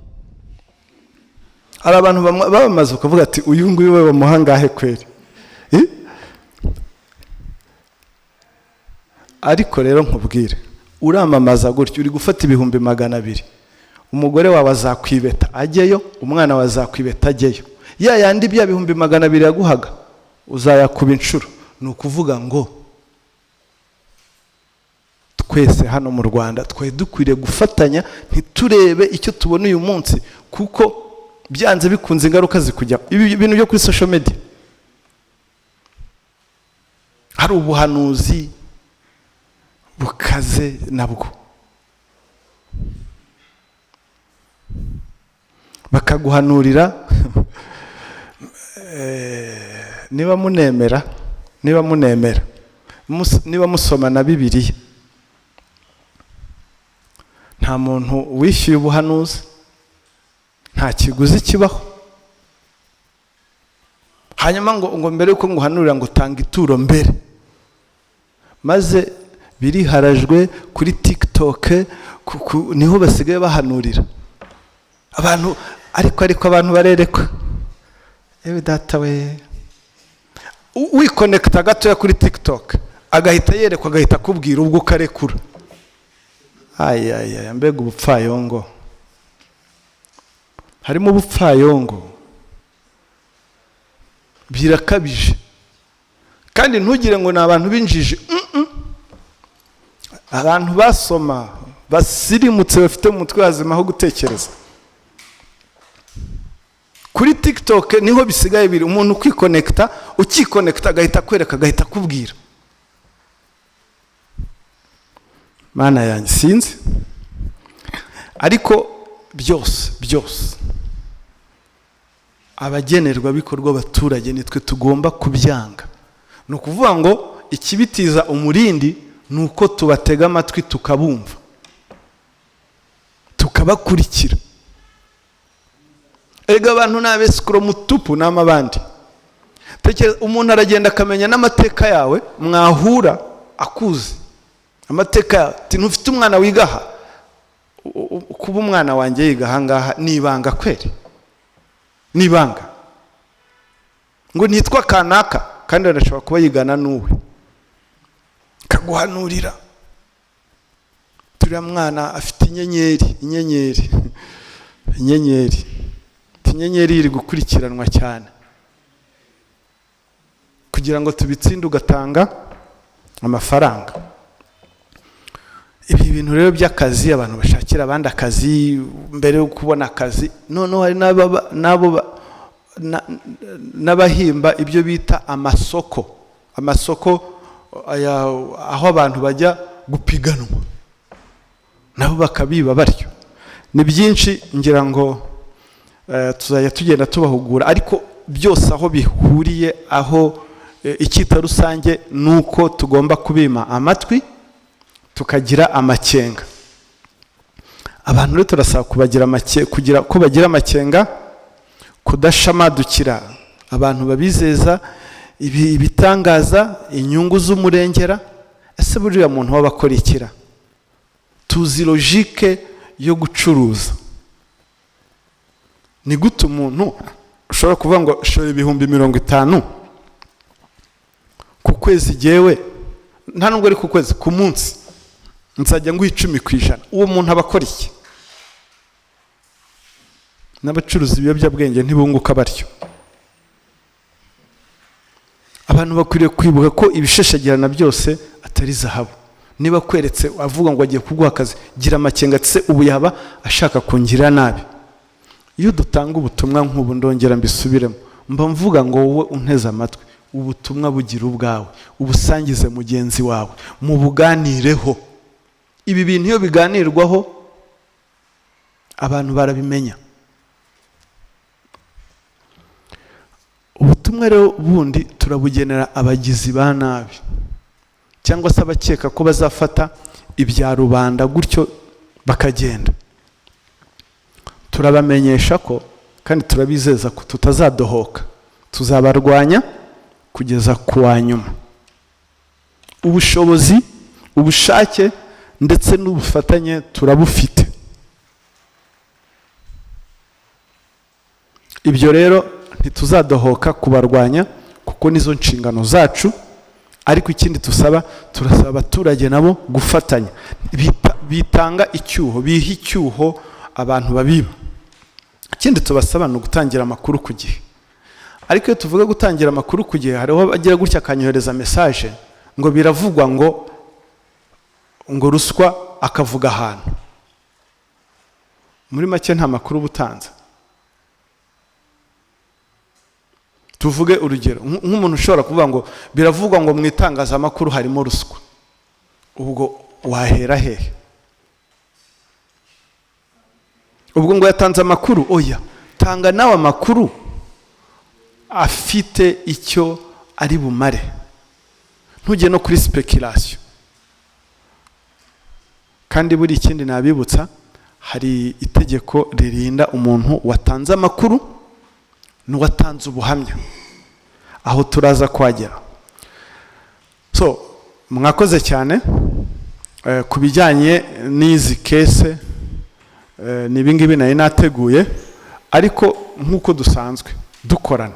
Hari abantu bamamaza ukavuga ati uyu nguyu we bamuha angahe kweri? Ariko rero nkubwire, uramamaza gutyo uri gufata 200,000, umugore wawe azakwibeta ajyeyo, umwana wawe azakwibeta ajyeyo, ya yandi bya 200,000 yaguhaga uzayakuba inshuro. Ni ukuvuga ngo twese hano mu Rwanda twari dukwiriye gufatanya, ntiturebe icyo tubona uyu munsi, kuko byanze bikunze ingaruka zikujyaho. Ibi bintu byo kuri social media, hari ubuhanuzi bukaze nabwo, bakaguhanurira niba munemera, niba munemera, niba musoma na Bibiliya, nta muntu wishyuye ubuhanuzi, nta kiguzi kibaho. Hanyuma ngo mbere yuko nguhanurira ngo tanga ituro mbere, maze biriharajwe kuri TikTok, niho basigaye bahanurira abantu. Ariko abantu barerekwa. Ewe data we, wikonekita gatoya kuri TikTok agahita yerekwa, agahita akubwira, ubwo ukarekura. Ayaya, mbega ubupfayongo! Harimo ubupfayongo, birakabije. Kandi ntugire ngo ni abantu b'injiji. Abantu basoma, basirimutse, bafite mu mutwe hazima ho gutekereza. Kuri TikTok niho bisigaye biri. Umuntu ukwikonekita, ukikonekita, agahita akwereka, agahita akubwira. Mana yanjye, sinzi. Ariko byose byose abagenerwabikorwa, abaturage, nitwe tugomba kubyanga. Ni ukuvuga ngo ikibitiza umurindi ni uko tubatega amatwi, tukabumva, tukabakurikira. Erega abantu ni abesikuro mutupu n'amabandi. Tekereza, umuntu aragenda akamenya n'amateka yawe, mwahura akuzi amateka yawe, ati: "Ntufite umwana wiga aha?" Kuba umwana wanjye yiga ahangaha ni ibanga kweri? Ni ibanga ngo nitwa kanaka, kandi arashobora kuba yigana n'uwe, kaguhanurira: "Turiya mwana afite inyenyeri, inyenyeri, inyenyeri." Inyenyeri iri gukurikiranwa cyane kugira ngo tubitsinde, ugatanga amafaranga. Ibi bintu rero by'akazi, abantu bashakira abandi akazi mbere yo kubona akazi. Noneho hari n'abahimba ibyo bita amasoko, amasoko aya, aho abantu bajya gupiganwa, nabo bakabiba batyo. Ni byinshi, ngira ngo tuzajya tugenda tubahugura. Ariko byose aho bihuriye, aho icyita rusange, ni uko tugomba kubima amatwi, tukagira amakenga. Abantu rero turasaba kubagira make, kugira ko bagira amakenga, kudashamadukira abantu babizeza ibi ibitangaza, inyungu z'umurengera. Ese buriya muntu waba akora ikira? Tuzi logique yo gucuruza. Ni gute umuntu ushobora kuvuga ngo shora 50,000 ku kwezi, jyewe nta nubwo ari ku kwezi, ku munsi nzajya nguha 10%? Uwo muntu aba akora iki? N'abacuruza ibiyobyabwenge ntibunguka batyo. Abantu bakwiriye kwibuka ko ibishashagirana byose atari zahabu. Niba akweretse avuga ngo agiye kuguha akazi, gira amakenga ati: "Se ubu yaba ashaka kungirira nabi?" Iyo dutanga ubutumwa nk'ubu, ndongera mbisubiremo, mba mvuga ngo wowe unteze amatwi, ubutumwa bugira ubwawe, ubusangize mugenzi wawe, mubuganireho. Ibi bintu iyo biganirwaho abantu barabimenya. Ubutumwa rero bundi turabugenera abagizi ba nabi cyangwa se abakeka ko bazafata ibya rubanda gutyo bakagenda. Turabamenyesha ko kandi turabizeza ko tutazadohoka, tuzabarwanya kugeza ku wa nyuma. Ubushobozi, ubushake ndetse n'ubufatanye turabufite. Ibyo rero ntituzadohoka kubarwanya kuko nizo nshingano zacu. Ariko ikindi tusaba, turasaba abaturage nabo gufatanya, bitanga icyuho, biha icyuho abantu babiba. Ikindi tubasaba ni ugutangira amakuru ku gihe. Ariko iyo tuvuga gutangira amakuru ku gihe, hariho abagira gutya akanyohereza message ngo biravugwa ngo ruswa, akavuga ahantu. Muri make nta makuru uba utanze. Tuvuge urugero nk'umuntu ushobora kuvuga ngo biravugwa ngo mu itangazamakuru harimo ruswa, ubwo wahera hehe? Ubwo ngo yatanze amakuru? Oya, tanga nawe amakuru afite icyo ari bumare, ntujye no kuri speculation. Kandi buri ikindi nabibutsa, hari itegeko ririnda umuntu watanze amakuru n'uwatanze ubuhamya. Aho turaza kuhagera. So mwakoze cyane. Ku bijyanye n'izi case, ni ibingibi nari nateguye, ariko nk'uko dusanzwe dukorana,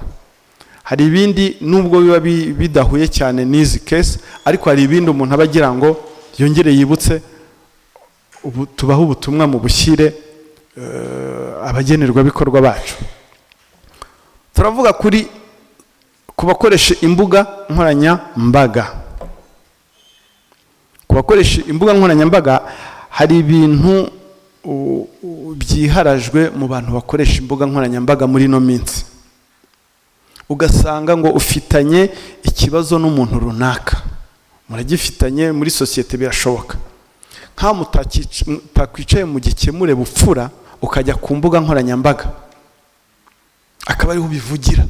hari ibindi nubwo biba bidahuye cyane n'izi case, ariko hari ibindi umuntu aba agira ngo yongere yibutse. Ubu tubaho ubutumwa mu bushyire abagenerwabikorwa bacu. Turavuga kuri ku bakoresha imbuga nkoranyambaga. Ku bakoresha imbuga nkoranyambaga, hari ibintu byiharajwe mu bantu bakoresha imbuga nkoranyambaga muri ino minsi. Ugasanga ngo ufitanye ikibazo n'umuntu runaka, muragifitanye muri sosiyete, birashoboka nk'aho mutakwicaye mu gikemure bupfura, ukajya ku mbuga nkoranyambaga akaba ariho ubivugira,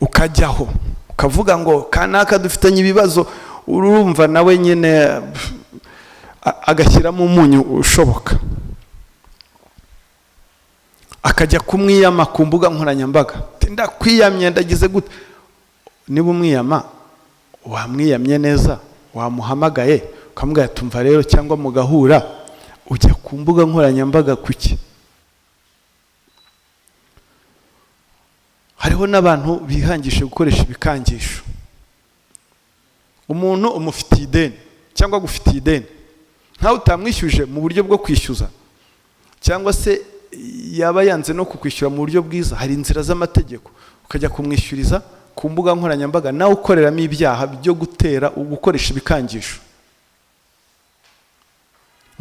ukajyaho ukavuga ngo kanaka dufitanye ibibazo. Urumva nawe nyine agashyiramo umunyu ushoboka, akajya kumwiyama ku mbuga nkoranyambaga. Ati, "Ndakwiyamye, ndagize gute?" Niba umwiyama, wamwiyamye neza, wamuhamagaye ukamubwira, "Tumva rero," cyangwa mugahura. Ujya ku mbuga nkoranyambaga kuki? Hariho n'abantu bihangisha gukoresha ibikangisho. Umuntu umufitiye ideni cyangwa agufitiye ideni, nkaho utamwishyuje mu buryo bwo kwishyuza, cyangwa se yaba yanze no kukwishyura mu buryo bwiza, hari inzira z'amategeko, ukajya kumwishyuriza ku mbuga nkoranyambaga, nawe ukoreramo ibyaha byo gutera, gukoresha ibikangisho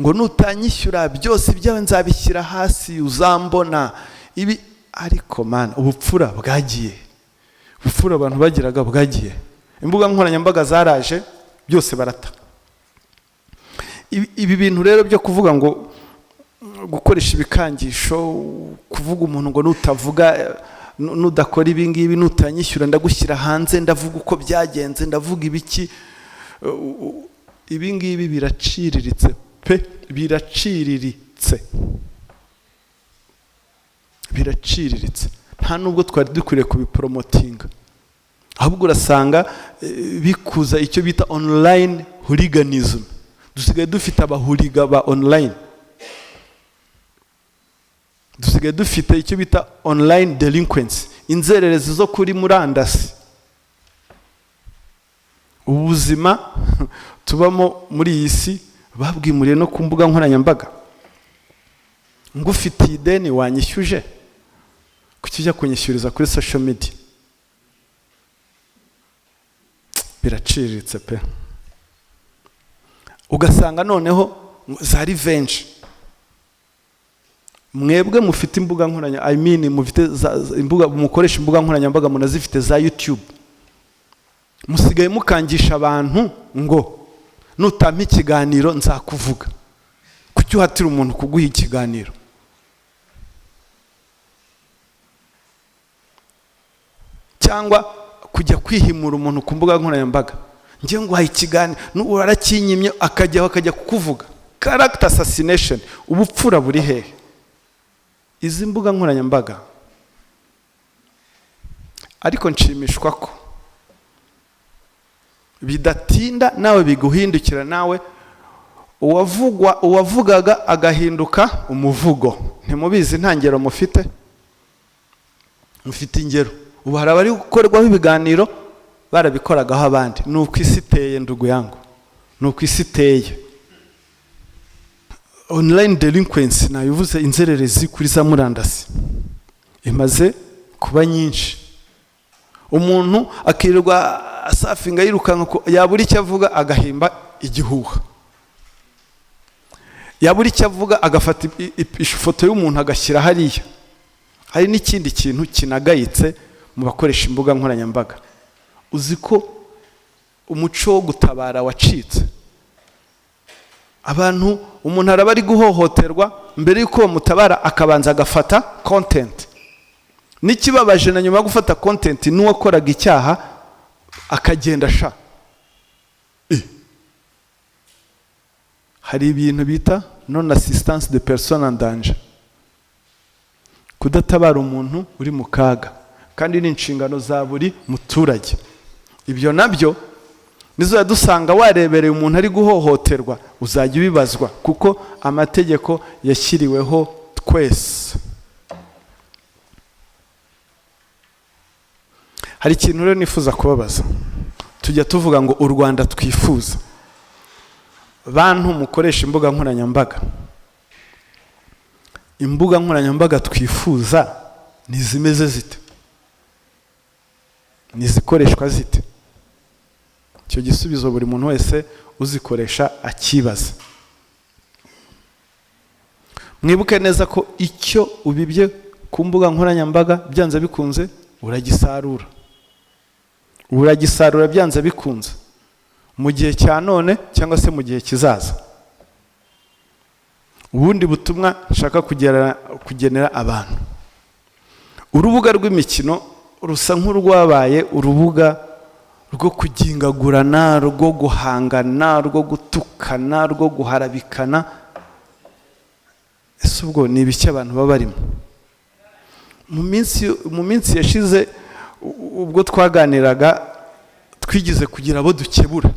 ngo nutanyishyura byose ibyawe nzabishyira hasi, uzambona ibi. Ariko mana, ubupfura bwagiye, ubupfura abantu bagiraga bwagiye. Imbuga nkoranyambaga zaraje, byose barata. Ibi bintu rero byo kuvuga ngo gukoresha ibikangisho, kuvuga umuntu ngo nutavuga, nudakora ibi ngibi, nutanyishyura ndagushyira hanze, ndavuga uko byagenze, ndavuga ibiki, ibi ngibi biraciriritse pe, biraciriritse, biraciriritse. Nta nubwo twari dukwiriye kubiporomotinga, ahubwo urasanga bikuza icyo bita online hooliganism. Dusigaye dufite abahooligan ba online, dusigaye dufite icyo bita online delinquency, inzererezi zo kuri murandasi. Ubuzima tubamo muri iyi si babwimuriye no ku mbuga nkoranyambaga. Ngufitiye ideni, wanyishyuje, kuki ujya kunyishyuriza kuri social media? Biraciriritse pe. Ugasanga noneho za revenge. Mwebwe mufite imbuga nkoranya, I mean, mufite imbuga, mukoresha imbuga nkoranyambaga, munazifite za YouTube, musigaye mukangisha abantu ngo nutampa ikiganiro nzakuvuga. Kuki uhatira umuntu kuguha ikiganiro? Cyangwa kujya kwihimura umuntu ku mbuga nkoranyambaga, njye nguhaye ikiganiro n'ubu warakinyimye, akajyaho akajya kukuvuga. Character assassination. Ubupfura buri hehe? Izi mbuga nkoranyambaga, ariko nshimishwa ko bidatinda nawe biguhindukira, nawe uwavugaga agahinduka umuvugo. Ntimubizi? Nta ngero mufite? Mufite ingero. Ubu hari abari gukorwaho ibiganiro barabikoragaho abandi. Ni uko isi iteye, ndugu yangu, ni uko isi iteye. Online delinquency nabivuze, inzererezi kuri za murandasi imaze kuba nyinshi. Umuntu akirirwa asafinga, yirukanka, yabura icyo avuga agahimba igihuha, yabura icyo avuga agafata ifoto y'umuntu agashyira hariya. Hari n'ikindi kintu kinagayitse mu bakoresha imbuga nkoranyambaga. Uzi ko umuco wo gutabara wacitse? Abantu, umuntu araba ari guhohoterwa, mbere y'uko bamutabara akabanza agafata content. N'ikibabaje, na nyuma yo gufata content, n'uwakoraga icyaha akagenda sha. Hari ibintu bita non assistance de personne en danger, kudatabara umuntu uri mu kaga. kandi ni inshingano za buri muturage. Ibyo nabyo nizajya dusanga warebereye umuntu ari guhohoterwa, uzajya ubibazwa, kuko amategeko yashyiriweho twese. Hari ikintu rero nifuza kubabaza. Tujya tuvuga ngo u Rwanda twifuza. Bantu mukoresha imbuga nkoranyambaga, imbuga nkoranyambaga twifuza ni zimeze zite? Ni zikoreshwa zite? Icyo gisubizo buri muntu wese uzikoresha akibaza. Mwibuke neza ko icyo ubibye ku mbuga nkoranyambaga byanze bikunze uragisarura. Uragisarura byanze bikunze, mu gihe cya none cyangwa se mu gihe kizaza. Ubundi butumwa nshaka kugenera abantu, urubuga rw'imikino rusa nk'urwabaye urubuga rwo kugingagurana, rwo guhangana, rwo gutukana, rwo guharabikana. Ese ubwo ni ibiki abantu baba barimo? Mu minsi yashize ubwo twaganiraga twigize kugira abo dukebura,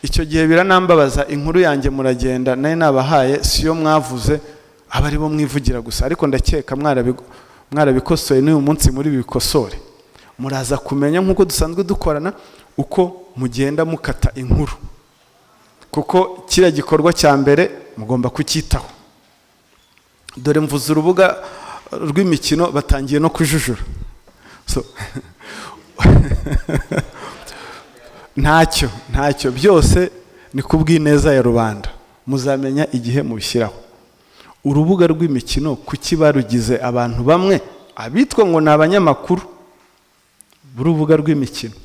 icyo gihe biranambabaza, inkuru yanjye muragenda nari nabahaye siyo mwavuze, aba aribo mwivugira gusa, ariko ndakeka mwarabikosoye n'uyu munsi muri bikosore. Muraza kumenya nk'uko dusanzwe dukorana uko mugenda mukata inkuru, kuko kiriya gikorwa cya mbere mugomba kucyitaho. Dore mvuze urubuga rw'imikino batangiye no kujujura. So, ntacyo byose ni kubw'ineza ya rubanda, muzamenya igihe mubishyiraho. Urubuga rw'imikino kuki barugize abantu bamwe abitwa ngo ni abanyamakuru b'urubuga rw'imikino,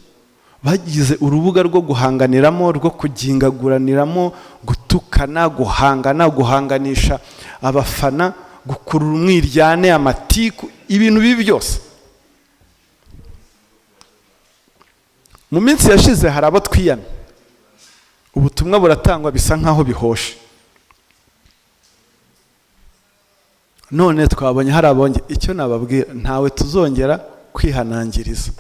bagize urubuga rwo guhanganiramo, rwo kugingaguraniramo, gutukana, guhangana, guhanganisha abafana, gukurura umwiryane, amatiku, ibintu bibi byose. Mu minsi yashize hari abo twiyamye, ubutumwa buratangwa bisa nkaho bihoshe. None twabonye hari abonge, icyo nababwira ntawe tuzongera kwihanangiriza.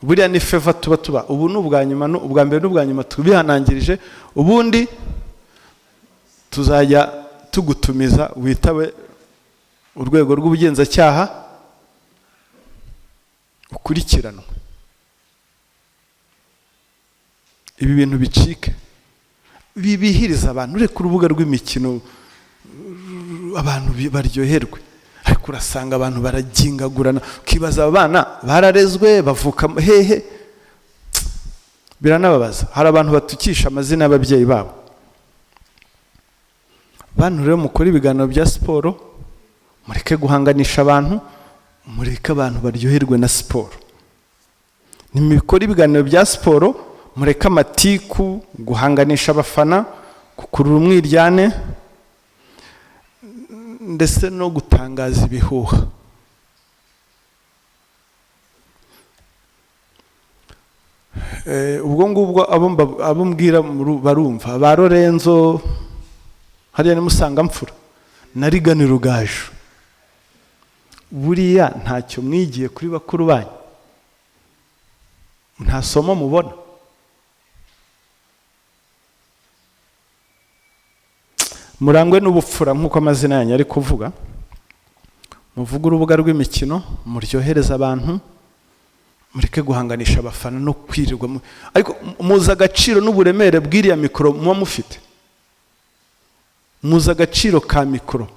Buriya ni favor tuba ubu ni ubwa nyuma, ubwa mbere n'ubwa nyuma tubihanangirije, ubundi tuzajya tugutumiza witabe urwego rw'ubugenzacyaha ukurikiranwe. Ibi bintu bicike, bibihiriza abantu. Ureka urubuga rw'imikino abantu baryoherwe, ariko urasanga abantu baragingagurana, ukibaza abana bararezwe bavuka hehe. Biranababaza, hari abantu batukisha amazina y'ababyeyi babo. Bantu rero mukora ibiganiro bya siporo, mureke guhanganisha abantu, mureke abantu baryoherwe na siporo. Nimukora ibiganiro bya siporo, mureke amatiku, guhanganisha abafana, gukurura umwiryane, ndetse no gutangaza ibihuha. Ubwo ngubwo abo mbwira barumva, ba Lorenzo hariya ni Musangamfura na Rigani Rugaju, buriya ntacyo mwigiye kuri bakuru banyu, nta somo mubona. Murangwe n'ubupfura nk'uko amazina yanyu ari kuvuga, muvuge urubuga rw'imikino, muryohereza abantu, mureke guhanganisha abafana no kwirirwa. Ariko muzi agaciro n'uburemere bw'iriya mikoro muba mufite, muzi agaciro ka mikoro,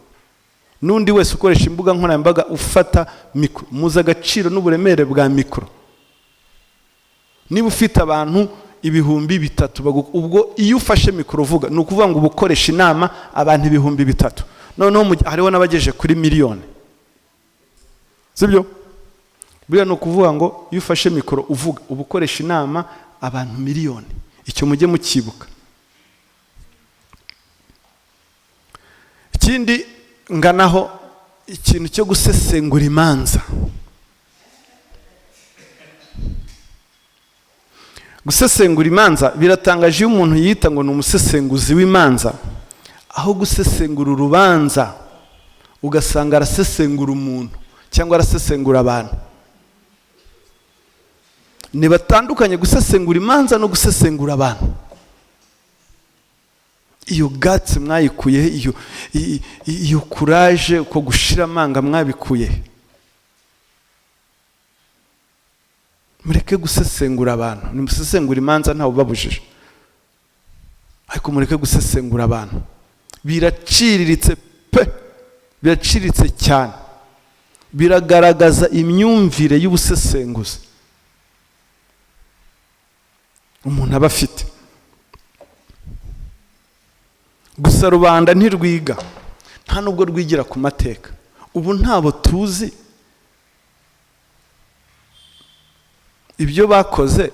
n'undi wese ukoresha imbuga nkoranyambaga ufata mikoro, muzi agaciro n'uburemere bwa mikoro. Niba ufite abantu 3000 ubwo iyo ufashe mikoro uvuga, ni ukuvuga ngo ubukoresha inama abantu 3000, noneho hariho n'abagejeje kuri miliyoni, sibyo? Buriya ni ukuvuga ngo iyo ufashe mikoro uvuga ubukoresha inama abantu miliyoni, icyo mujye mukibuka. Ikindi nganaho, ikintu cyo gusesengura imanza. Gusesengura imanza biratangaje iyo umuntu yita ngo ni umusesenguzi w'imanza, aho gusesengura urubanza ugasanga arasesengura umuntu cyangwa arasesengura abantu. Ntibatandukanye gusesengura imanza no gusesengura abantu. Iyo gatsi mwayikuye, iyo courage, uko gushira amanga mwabikuye. Mureke gusesengura abantu, nimusesengura imanza ntawe ubabujije, ariko mureke gusesengura abantu. Biraciriritse pe, biraciriritse cyane, biragaragaza imyumvire y'ubusesenguzi umuntu aba afite. Gusa rubanda ntirwiga, nta nubwo rwigira ku mateka. Ubu ntabo tuzi ibyo bakoze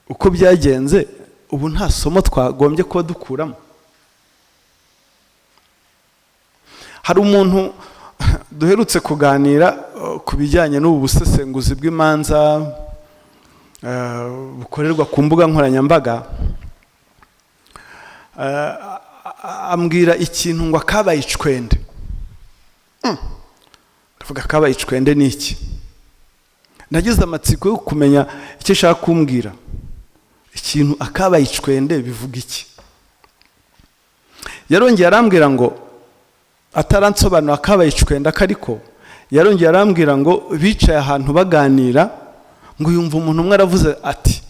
uko byagenze, ubu nta somo twagombye kuba dukuramo. Hari umuntu duherutse kuganira ku bijyanye n'ubu busesenguzi bw'imanza bukorerwa ku mbuga nkoranyambaga, ambwira ikintu ngo akabaye icwende. Ndavuga akabaye icwende ni iki? Nagize amatsiko yo kumenya icyo ashaka kumbwira. Ikintu akabaye icwende bivuga iki? Yarongeye arambwira ngo ataransobanura akabaye icwende akariko, yarongeye arambwira ngo bicaye ahantu baganira, ngo yumva umuntu umwe aravuze ati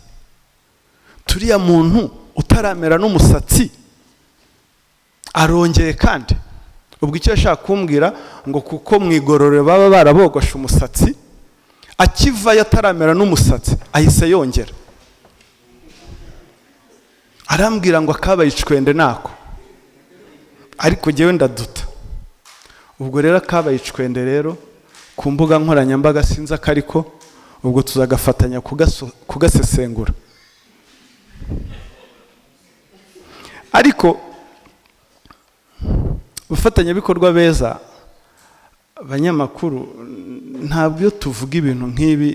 turiya muntu utaramera n'umusatsi arongeye kandi. Ubwo icyo yashaka kumbwira ngo kuko mu igororero baba barabogoshe umusatsi, akivayo ataramera n'umusatsi ahise yongera. Arambwira ngo akabaye icwende nako, ariko jyewe ndaduta. Ubwo rero akabaye icwende rero ku mbuga nkoranyambaga sinzi akariko, ubwo tuzagafatanya kugasesengura. Ariko abafatanyabikorwa beza, abanyamakuru, ntabwo iyo tuvuga ibintu nk'ibi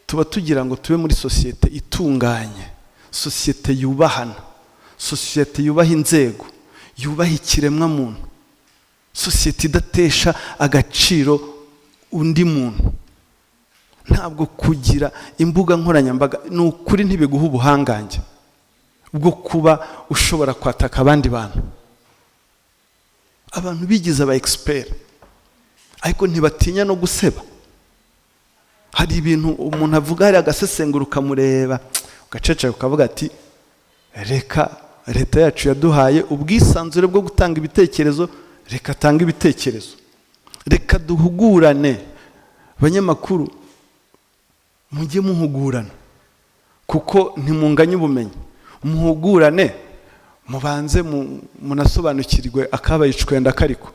tuba tugira ngo tube muri sosiyete itunganye, sosiyete yubahana, sosiyete yubaha inzego, yubaha ikiremwamuntu, sosiyete idatesha agaciro undi muntu. Ntabwo kugira imbuga nkoranyambaga ni ukuri ntibiguha ubuhangange bwo kuba ushobora kwataka abandi bantu. Abantu bigize aba expert ariko ntibatinya no guseba. Hari ibintu umuntu avuga hari agasesengura ukamureba ugaceceka ukavuga ati reka leta yacu yaduhaye ubwisanzure bwo gutanga ibitekerezo, reka atange ibitekerezo, reka duhugurane. Abanyamakuru mujye muhugurana kuko ntimunganye ubumenyi, muhugurane mubanze munasobanukirwe akabaye icwenda kariko.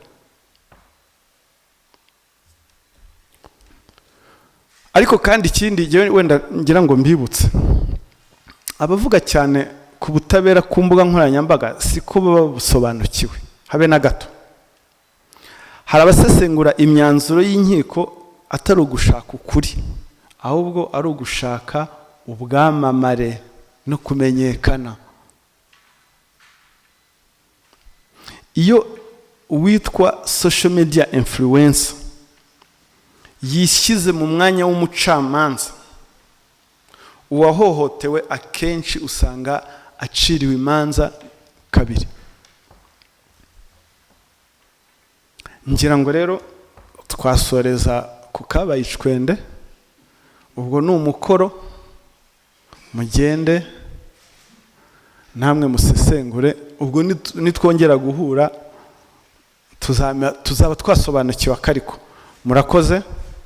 Ariko kandi ikindi wenda ngira ngo mbibutse, abavuga cyane ku butabera ku mbuga nkoranyambaga siko baba babusobanukiwe habe na gato. Hari abasesengura imyanzuro y'inkiko atari ugushaka ukuri, ahubwo ari ugushaka ubwamamare no kumenyekana. Iyo uwitwa social media influencer yishyize mu mwanya w'umucamanza, uwahohotewe akenshi usanga aciriwe imanza kabiri. Ngira ngo rero twasoreza ku kabaye icwende. Ubwo ni umukoro, mugende namwe musesengure. Ubwo nitwongera guhura tuzaba twasobanukiwe akariko. Murakoze.